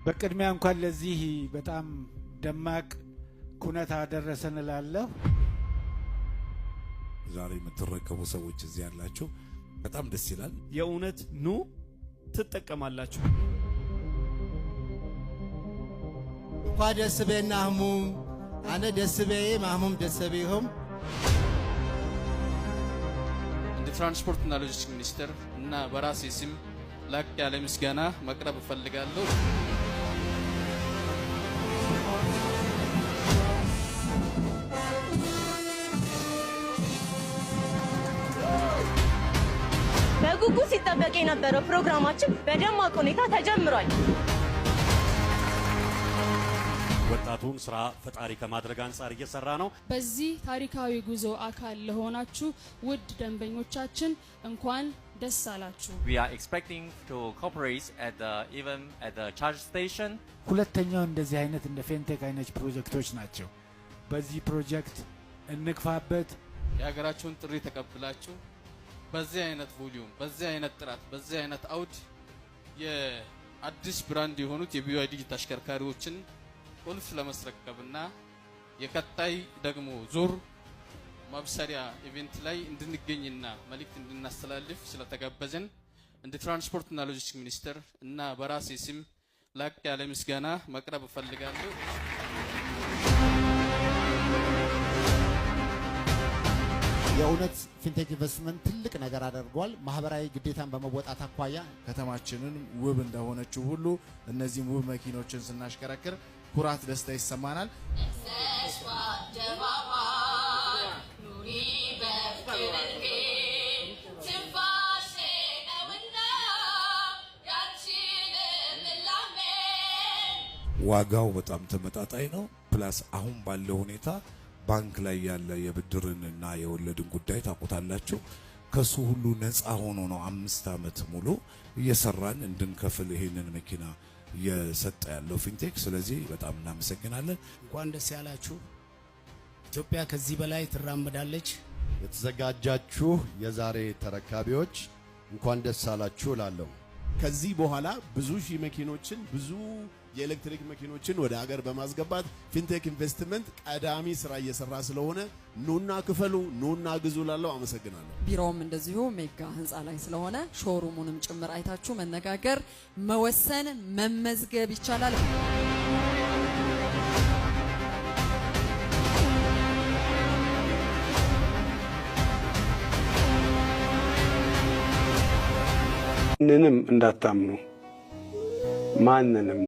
በቅድሚያ እንኳን ለዚህ በጣም ደማቅ ኩነት አደረሰን እላለሁ። ዛሬ የምትረከቡ ሰዎች እዚህ ያላችሁ በጣም ደስ ይላል። የእውነት ኑ፣ ትጠቀማላችሁ። እንኳ ደስ ቤናህሙ አነ ደስ ቤዬ ማህሙም ደስ ቤሆም። እንደ ትራንስፖርትና ሎጂስቲክስ ሚኒስቴር እና በራሴ ስም ላቅ ያለ ምስጋና ማቅረብ እፈልጋለሁ። በጉጉት ሲጠበቅ የነበረው ፕሮግራማችን በደማቅ ሁኔታ ተጀምሯል። ወጣቱን ስራ ፈጣሪ ከማድረግ አንጻር እየሰራ ነው። በዚህ ታሪካዊ ጉዞ አካል ለሆናችሁ ውድ ደንበኞቻችን እንኳን ደስ አላችሁ። We are expecting to cooperate at the even at the charge station. ሁለተኛው እንደዚህ አይነት እንደ ፌንቴክ አይነት ፕሮጀክቶች ናቸው። በዚህ ፕሮጀክት እንግፋበት። የሀገራችሁን ጥሪ ተቀብላችሁ በዚህ አይነት volume፣ በዚህ አይነት ጥራት፣ በዚህ አይነት አውድ የአዲስ brand የሆኑት የ BYD ተሽከርካሪዎችን ቁልፍ ለማስረከብና የቀጣይ ደግሞ ዙር ማብሰሪያ event ላይ እንድንገኝና መልእክት እንድናስተላልፍ ስለተጋበዝን እንደ ትራንስፖርትና ሎጂስቲክስ ሚኒስቴር እና በራሴ ስም ላቅ ያለ ምስጋና ማቅረብ እፈልጋለሁ። የእውነት ፊንቴክ ኢንቨስትመንት ትልቅ ነገር አድርጓል። ማህበራዊ ግዴታን በመወጣት አኳያ ከተማችንን ውብ እንደሆነችው ሁሉ እነዚህም ውብ መኪኖችን ስናሽከረክር ኩራት፣ ደስታ ይሰማናል። ዋጋው በጣም ተመጣጣኝ ነው። Plus አሁን ባለው ሁኔታ ባንክ ላይ ያለ የብድርንና የወለድን ጉዳይ ታውቁታላችሁ። ከሱ ሁሉ ነፃ ሆኖ ነው 5 ዓመት ሙሉ እየሰራን እንድንከፍል ይሄንን መኪና እየሰጠ ያለው ፊንቴክ። ስለዚህ በጣም እናመሰግናለን። እንኳን ደስ ያላችሁ። ኢትዮጵያ ከዚህ በላይ ትራመዳለች። የተዘጋጃችሁ የዛሬ ተረካቢዎች እንኳን ደስ አላችሁ እላለሁ። ከዚህ በኋላ ብዙ ሺህ መኪኖችን፣ ብዙ የኤሌክትሪክ መኪኖችን ወደ ሀገር በማስገባት ፊንቴክ ኢንቨስትመንት ቀዳሚ ስራ እየሰራ ስለሆነ ኑና ክፈሉ፣ ኑና ግዙ እላለሁ። አመሰግናለሁ። ቢሮውም እንደዚሁ ሜጋ ህንፃ ላይ ስለሆነ showroom ኡንም ጭምር አይታችሁ መነጋገር፣ መወሰን፣ መመዝገብ ይቻላል። ማንንም እንዳታምኑ፣ ማንንም።